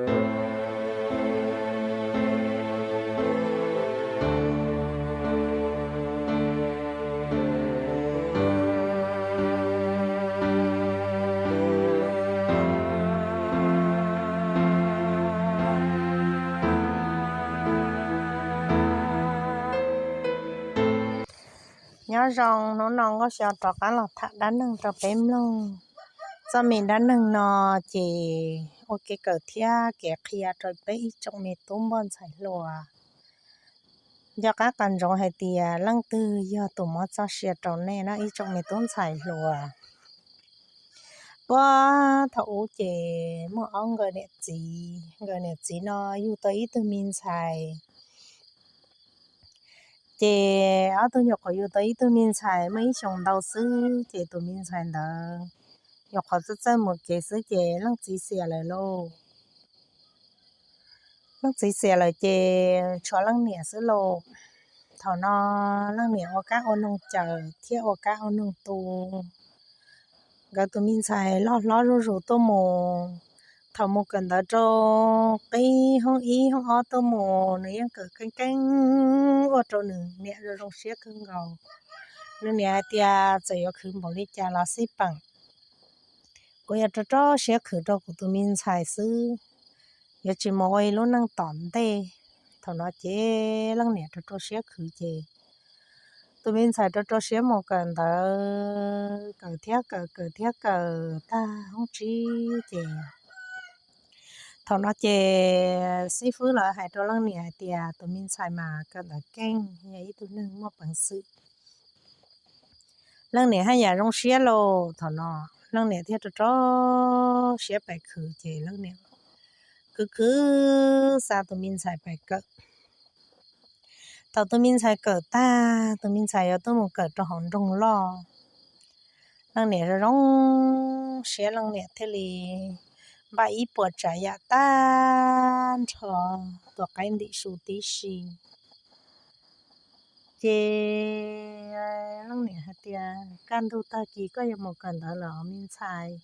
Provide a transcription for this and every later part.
Nyob zoo, hnub no Nkauj Xyoo rov qab los tham dab neeg rau peb mloog. Txoj me dab neeg no ces ua kev kawm thiab kev qhia rau peb ib tsoom me tub npoj ntxhais hluas. Nco qab qas ntsoov hais tias leej twg yog tus muab txoj sia rau nej no ib tsoom me tub ntxhais hluas. Puag thaum ub ces muaj ob nkawd niam txiv, nkawd niam txiv no yug tau ib tug me ntxhais. Ces ob tug nyuam qhuav yug tau ib tug me ntxhais muaj ib xyoos ntau xwb ces tus me ntxhais ntawd nyuam qhuav txawj txawj mus kev xwb ces leej txiv xiam lawm lauj. Leej txiv xiam lawm ces tshuav leej niam xwb lauj. Thaum no leej niam ua kab ua noog cawm thiab ua kab ua noog tu. Nkawd tus me ntxhais loj hlob zuj zus tuaj mus, thaum mus kawm ntawv rau qib hoob ib hoob ob tuaj mus nws yeej kawm keej keej ua rau nws niam zoo zoo siab kawg nkaus. Nws niam hais tias txawm yuav khwv npaum li cas los xij peem, kuv yuav rau rau siab khwv rau kuv tus me ntxhais xwb, yuav tsis mus ua ib lub neej tom ntej. Thaum no ces leej niam rau rau siab khwv ces tus me ntxhais rau rau siab mus kawm ntawv, kawm thiab kawm, kawm thiab kawm tag hoob tsib ces thaum no ces xib fwb lawv hais rau leej niam hais tias tus me ntxhais mas kawm ntawv keej, yog ib tug neeg muaj peev xwm. Leej niam haj yam zoo siab lauj. Thaum no leej niam thiaj rau rau siab pais khwv ces leej niam khwv khwv xa tus me ntxhais pais kawm. Thaum tus me ntxhais kawm tag, tus me ntxhais yuav tuaj mus kawm rau hauv nroog loj, leej niam zoo zoo siab, leej niam thiaj li npaj ib puas tsav yam tag nrho tuam qaib ntim su tib si. Ces leej niam hais tias, kaj ntug tag kis koj yuav mus kawm ntawv lawm me ntxhais.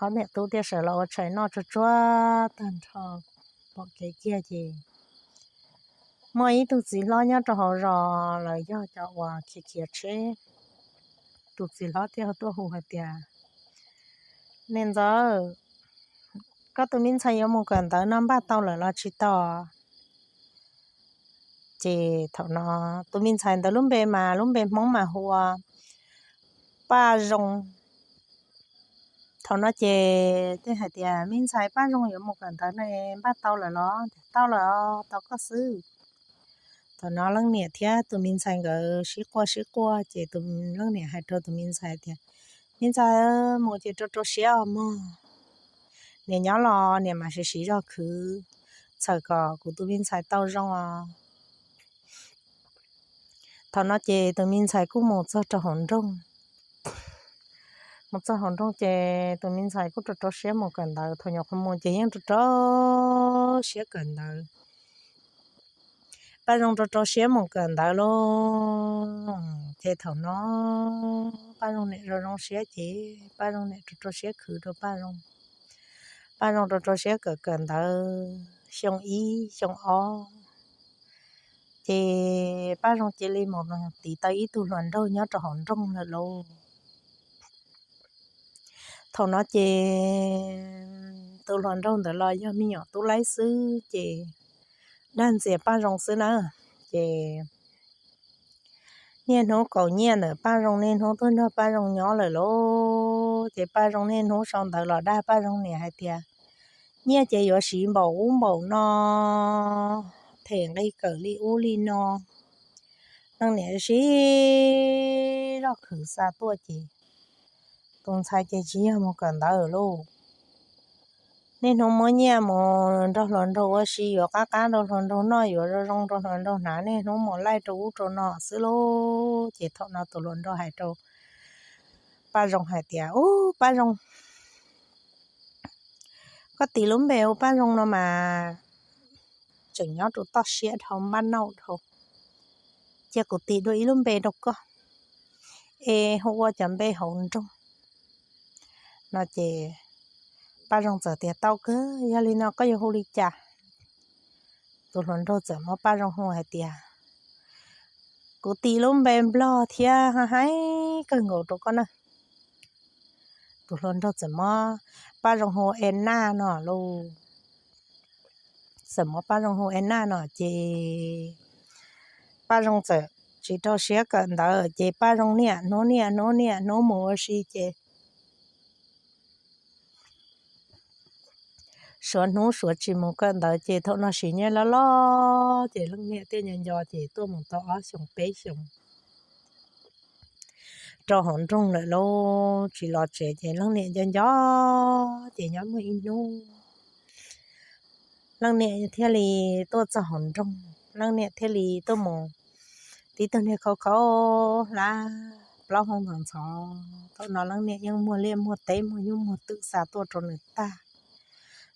Ob niam tub thiaj sawv los ua tshais noj tsuag tsuag tag nrho pom kev kiag ces muaj ib tug txiv hlob nyob rau hauv zos, lawv yog cov uas khiav khiav tsheb. Tus txiv hlob thiaj tuaj hu hais tias, niam ntxawm, koj tus me ntxhais yuav mus kawm ntawv no npaj tau lawm los tsis tau? Ces thaum no tus me ntxhais ntawd lub npe mas lub npe Hmoob mas hu ua Paj Zoo. Thaum no ces thiaj hais tias, me ntxhais, Paj Zoo yuav mus kawm ntawv ne, npaj tau lawm los? Tau lawm, tau koj xwb. Thaum no leej niam thiab tus me ntxhais nkawd sib quaj sib quaj ces tus, leej niam hais rau tus me ntxhais tias, me ntxhais, mus ces rau rau siab os mog. Niam nyob los niam mam siv siv zog khwv, txhawm kom kuv tus me ntxhais tau zoo os. Thaum no ces tus me ntxhais kuj mus txog rau hauv nroog. Mus txog hauv nroog ces tus me ntxhais kuj rau rau siab mus kawm ntawv, thaum nyuam qhuav mus ces yeej rau rau siab kawm ntawv. Paj Zoo rau rau siab mus kawm ntawv lauj. Ces thaum no Paj Zoo niam zoo zoo siab ces Paj Zoo niam rau rau siab khwv rau Paj Zoo. Paj Zoo rau rau siab kawm kawm ntawv xyoo ib xyoo ob ces Paj Zoo cia li mus tiv tau ib tug hluas nraug nyob rau hauv nroog lawm lauj. Thaum no ces tus hluas nraug ntawd los yog me nyuam tub laib xwb ces dag ntxias Paj Zoo xwb na. Ces niaj hnub kaus nyiaj ntawm Paj Zoo, niaj hnub tuaj nrog Paj Zoo nyob lawm lauj. Ces Paj Zoo niaj hnub sau ntawv los dag Paj Zoo niam hais tias, nyiaj ces yuav siv npaum ub npaum no, them nqi kawm li ub li no. Leej niam siv zog khwv xa tuaj ces tus ntxhais ces tsis yog mus kawm ntawv lauj. Niaj hnub muab nyiaj mus nrog hluas nraug ua si, yuav qab qab rau hluas nraug noj, yuav zoo zoo rau hluas nraug hnav, niaj hnub mus laij rau ub rau no xwb lauj. Ces thaum no tus hluas nraug hais rau Paj Zoo hais tias, ub Paj Zoo, koj tis lub npe hu Paj Zoo no mas tseem nyob rau toj siab dhau, npaj nauj dhau. Cia kuv tis dua ib lub npe rau koj, es hu ua cov npe hauv nroog no. Ces Paj Zoo txawm tias, Tau kawg, yog li no koj yuav hu li cas? Tus hluas nraug txawm muab Paj Zoo hu hais tias, Kuv tis lub npe Nplog thiab hais kawg nkaus rau koj na. Tus hluas nraug txawm muab Paj Zoo hu Enaj no lauj. Txawm muab Paj Zoo hu Enaj no ces Paj Zoo txawm tsis rau siab kawm ntawv ces Paj Zoo niaj hnub niaj hnub niaj hnub mus ua si ces suav hnub suav tsis mus kawm ntawv ces thaum no sim nyiaj loj loj ces leej niam thiaj nco nco ces tuaj mus tau ob xyoos peb xyoos rau hauv nroog lawm lauj, tsis los tsev ces leej niam nco nco ces nyob muaj ib hnub leej niam thiaj li tuaj txog hauv nroog, leej niam thiaj li tuaj mus tib tug niag khau khau hlab plaub hau ntxhov ntxhov. Thaum no leej niam yeej muag liaj muag teb muag nyuj muag twm xa tuaj rau nws tag.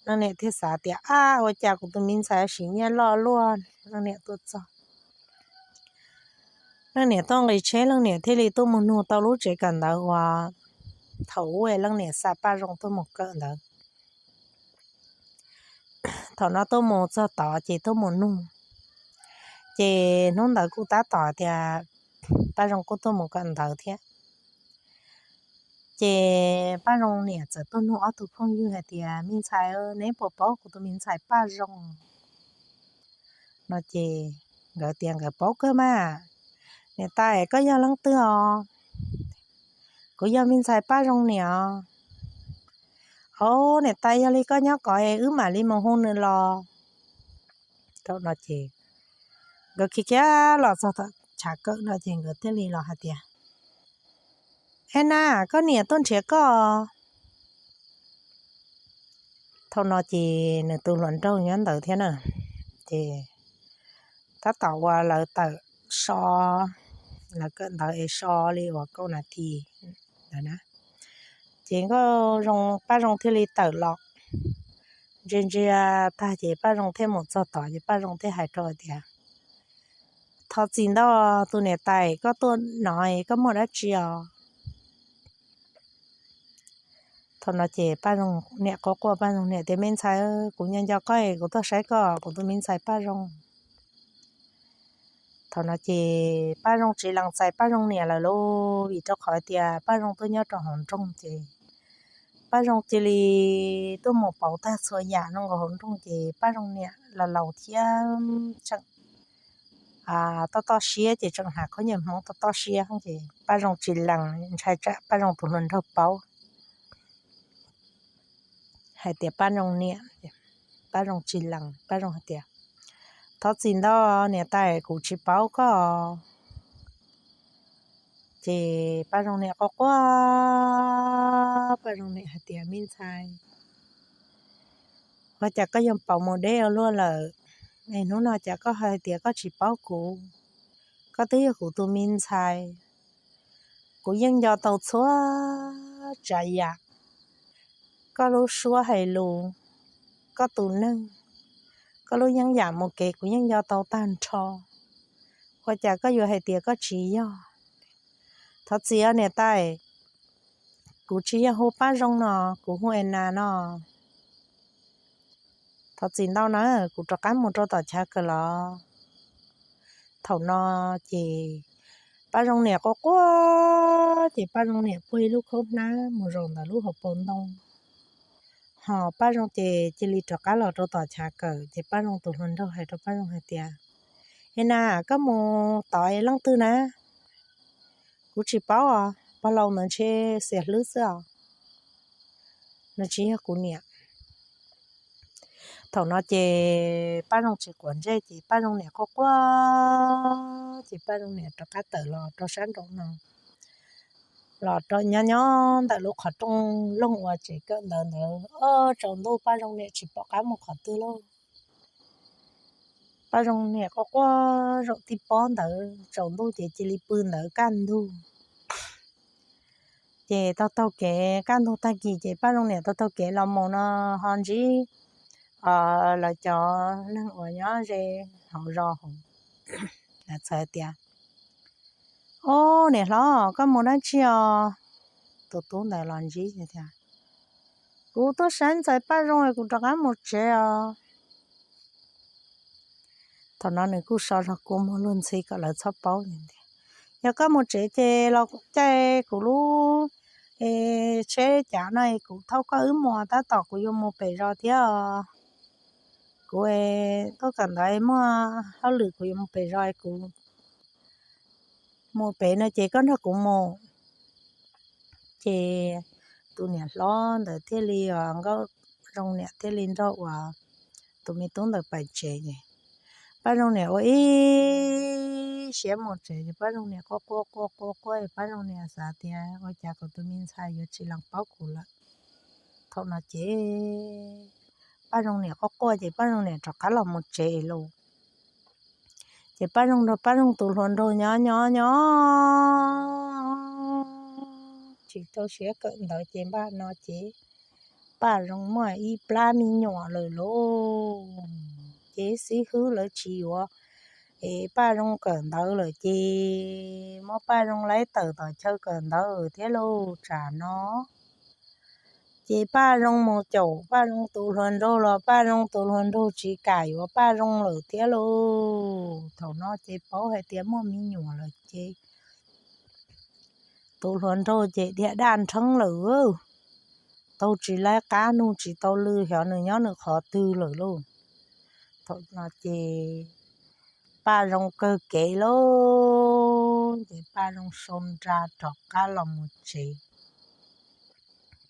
Leej niam thiaj xav tias, Ab, ua cas kuv tus me ntxhais sim nyiaj loj luaj? Leej niam tuaj txog, leej niam tuaj nqis tsheb, leej niam thiaj li tuaj mus nug tau lub tsev kawm ntawv uas thaum ub leej niam xa Paj Zoo tuaj mus kawm ntawd. Thaum no tuaj mus txog tod ces tuaj mus nug, ces hnub ntawd kuj tab tom tias Paj Zoo kuj tuaj mus kawm ntawv thiab. Ces Paj Zoo niam txawm tuaj nug ob tug phooj ywg hais tias, Me ntxhais, neb puas paub kuv tus me ntxhais Paj Zoo? No ces nkawd tias nkawd paub kawg mas. Niam tais, koj yog leej twg os? Kuv yog me ntxhais Paj Zoo niam os. Au, niam tais, yog li koj nyob kov es wb mam li mus hu nws los. Thaum no ces nkawd khiav khiav los txog chav kawm no ces nkawd thiaj li los hais tias, Ena, koj niam tuaj nrhiav koj. Thaum no ces nws tus hluas nraug nyob ntawd thiab na, ces tab tom uas lawv tawm so, lawv kawm ntawv es so li uas kaum nas this ntawd na, ces Nkauj Zoo, Paj Zoo thiaj li tawm los ntsia ntsia tag ces Paj Zoo thiaj mus txog tod ces Paj Zoo thiaj hais rau tias, Thov txim ntau tus niam tais, koj tuaj no koj muaj dab tsi os? Thaum no ces Paj Zoo niam quaj quaj, Paj Zoo niam tias, Me ntxhais, kuv nco nco koj es kuv tuaj saib koj, kuv tus me ntxhais Paj Zoo. Thaum no ces Paj Zoo tsis lees txais Paj Zoo niam lawm lauj, vim rau qhov tias Paj Zoo tuaj nyob rau hauv nroog ces Paj Zoo cia li tuaj mus pauv tag txhua yam zoo nkaus hauv nroog ces Paj Zoo niam los laus thiab tseem toj toj siab ces tseem hnav khaub ncaws Hmoob toj toj siab ces Paj Zoo tsis lees, ntshai tsam Paj Zoo tus hluas nraug paub hais tias Paj Zoo niam. Paj Zoo tsis lees, Paj Zoo hais tias, Thov txim ntau niam tais, kuv tsis paub koj. Ces Paj Zoo niam quaj quaj, Paj Zoo niam hais tias, Me ntxhais, ua cas koj yuav pauv mus deb ua luaj lawm? Es hnub no cas koj hais tias koj tsis paub kuv? Koj twb yog kuv tus me ntxhais, kuv yeej nco tau txhua tsav yam, koj lub suab hais lus, koj tus neeg, koj lub yeeb yam mus kev kuv yeej nco tau tag nrho. Ua cas koj yuav hais tias koj tsis yog? Thov txim os niam tais, kuv tsis yog hu Paj Zoo no, kuv hu Enas no. Thov txim ntau na, kuv rov qab mus rau tom chav kawm los. Thaum no ces Paj Zoo niam quaj quaj ces Paj Zoo niam puag ib lub khaub hnab mus zaum ntawm lub hauv paus ntoo, ho Paj Zoo ces cia li rov qab los rau tom chav kawm ces Paj Zoo tus hluas nraug hais rau Paj Zoo hais tias, Enas, koj mus tod es leej twg na? Kuv tsis paub os, pog laus ntawd ntshe xiam hlwb xwb os, nws tsis yog kuv niam. Thaum no ces Paj Zoo tsis quav ntsej ces Paj Zoo niam quaj quaj ces Paj Zoo niam rov qab tawm los rau sab nraum no, los rau nyob nyob ntawm lub qhov rooj loog uas tsev kawm ntawv ntawd, o, tsaus ntuj Paj Zoo niam tsis pom qab mus qhov twg lauj. Paj Zoo niam quaj quaj zaum tib pob ntawd, tsaus ntuj ces cia li pw ntawd kaj ntug. Ces taug taug kev kaj ntug tag kis ces Paj Zoo niam taug taug kev los mus no ho ntsib lawv cov neeg uas nyob ze hauv zos hauv, lawv txawm hais tias, Ob, niam hlob, koj mus dab tsi os? Tus tub ntawd los ntsib tias, Kuv tuaj saib ntxhais Paj Zoo es kuv rov qab mus tsev os. Thaum no nws kuj so zog kua muag luag ntxhi kom lawv txhob paub tias, yog koj mus tsev ces los caij kuv lub tsheb cav no es kuv thauj koj wb mus, tab tom kuv yuav mus pem zos thiab. Kuv tuaj kawm ntawv muaj hauj lwm, kuv yuav mus pem zos, kuv mus pem no ces koj nrog kuv mus. Ces tus niam hlob ntawd thiaj li, Nkauj Zoo niam thiaj li nrog uas tus me tub ntawd pais tsev. Paj Zoo niam ua ib siab mus tsev ces Paj Zoo niam quaj quaj quaj quaj quaj, Paj Zoo niam xav tias ua cas kuv tus me ntxhais yuav tsis lees paub kuv lawm. Thaum no ces Paj Zoo niam quaj quaj ces Paj Zoo niam rov qab los mus tsev lauj. Ces Paj Zoo nrog Paj Zoo tus hluas nraug nyob nyob nyob tsis tau siab kawm ntawv ces npaj no ces Paj Zoo muaj ib plab me nyuam lawm lauj. Ces xib hwb lawv tsis yuav es Paj Zoo kawm ntawv lawm ces muab Paj Zoo laib tawm tom chaw kawm ntawv thiab lauj. Tsam no ces Paj Zoo mus caum Paj Zoo tus hluas nraug los Paj Zoo tus hluas nraug tsis kam yuav Paj Zoo lawm thiab lauj. Thaum no ces paub hais tias muaj me nyuam lawm ces tus hluas nraug ces dhia daj nrheeb lawm, taug tsis laib qab, nug tsis tau lw, xyov nws nyob nws qhov twg lawm lauj. Thaum no ces Paj Zoo kawg kev lauj, ces Paj Zoo sau nra rov qab los mus tsev.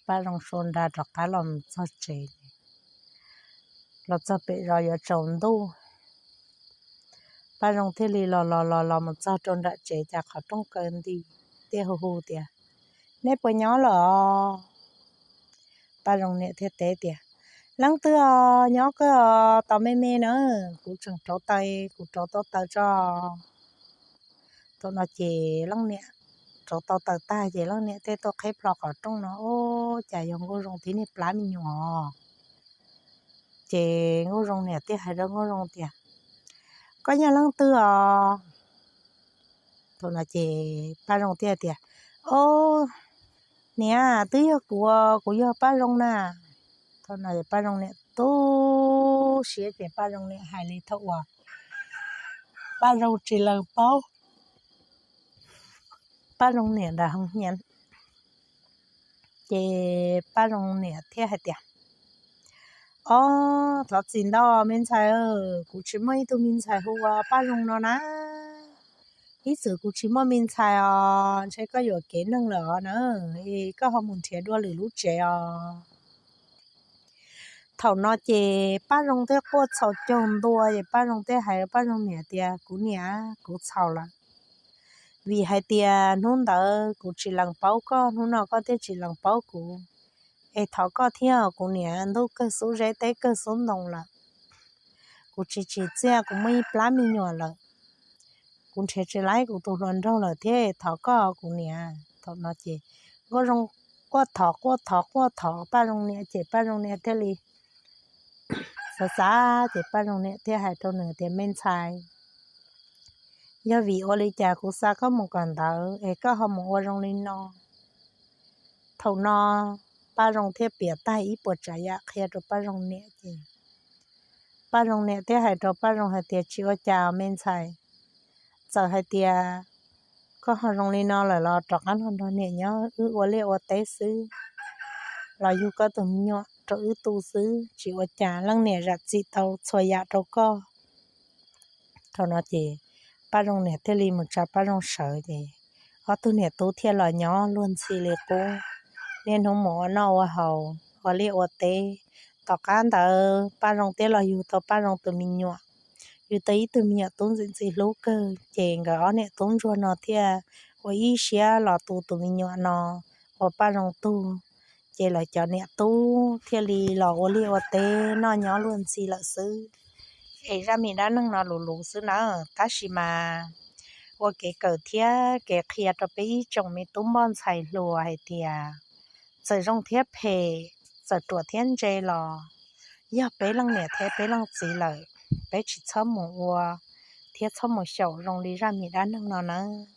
Paj Zoo sau nra rov qab los mus txog tsev, los txog pem zos yuav tsaus ntuj, Paj Zoo thiaj li los los los los mus txog rau nram tsev cas qhov rooj kaw nti, thiaj hu hu tias, neb puas nyob lawm os? Paj Zoo niam thiaj teb tias, leej twg os, nyob kawg os, tos me me na, kuv tseem rauv taws, kuv rauv tau taws tso. Thaum no ces leej niam rauv tau taws tag ces leej niam thiaj tuaj qhib plho qhov rooj no, ub, cas yog Nkauj Zoo tib niag plab me nyuam. Ces Nkauj Zoo niam thiaj hais rau Nkauj Zoo tias, koj yog leej twg os? Thaum no ces Paj Zoo thiaj tias, o, niam, twb yog kuv, kuv yog Paj Zoo na. Thaum no Paj Zoo niam tu siab ces Paj Zoo niam hais li thaum uas Paj Zoo tsis lees paub, Paj Zoo niam nram hoo hnyiab. Ces Paj Zoo niam thiaj hais tias, o, thov txim ntau me ntxhais, kuv tsis muaj ib tug me ntxhais hu ua Paj Zoo no na. Ib txwm kuv tsis muaj me ntxhais os, ntshe koj yuam kev neeg lawm os na, es koj ho mus nrhiav dua lwm lub tsev os. Thaum no ces Paj Zoo thiaj quaj txhaum caug ntua, ces Paj Zoo thiaj hais rau Paj Zoo niam tias, kuv niam, kuv txhaum lawm, vim hais tias hnub ntawd kuv tsis lees paub koj, hnub no koj thiaj tsis lees paub kuv. Es thov koj thiab, kuv niam, ntuj kawg xub zeb teb kawg xub ntoo lawm, kuv tsis tsim txiaj, kuv muaj ib plab me nyuam lawm, kuv nrhiav tsis laib kuv tus hluas nraug lawm thiab, thov koj kuv niam. Thaum no ces Nkauj Zoo quaj thov quaj thov quaj thov Paj Zoo niam ces Paj Zoo niam thiaj li xav xav ces Paj Zoo niam thiaj hais rau nws tias, me ntxhais, yog vim ua li cas kuv xa koj mus kawm ntawv es koj ho mus ua zoo li no? Thaum no Paj Zoo thiaj piav tag ib puas tsav yam qhia rau Paj Zoo niam ces Paj Zoo niam thiaj hais rau Paj Zoo hais tias, tsis ua cas me ntxhais, txawm hais tias koj ho zoo li no lawm los rov qab los nrog niam nyob wb ua liaj ua teb xwb, los yug koj tus me nyuam rau wb tu xwb, tsis ua cas, leej niam zam txim tau txhua yam rau koj. Thaum no ces Paj Zoo niam thiaj li mus tsa Paj Zoo sawv ces ob tug niam tub thiaj los nyob luag ntxhi li qub, niaj hnub mus ua noj ua haus ua liaj ua teb. Tom qab ntawd Paj Zoo thiaj los yug tau Paj Zoo tus me nyuam. Yug tau ib tug me nyuam tub ntxim ntxim hlub kawg ces nkawd ob niam tub ntsuag no thiaj ua ib siab los tu tus me nyuam no ua Paj Zoo tug. Ces lawv cov niam tub thiaj li los ua liaj ua teb noj nyob luag ntxhi lawm xwb. Es zaj me dab neeg no luv luv xwb nawb, tab sis mas ua kev kawm thiab kev qhia rau peb ib tsoom me tub npoj ntxhais hluas hais tias txawm zoo thiab phem, txawm ruam thiab ntse los yog peb leej niam thiab peb leej txiv lawm, peb tsis txhob mus ua thiab txhob mus xyaum zoo li zaj me dab neeg no nawb.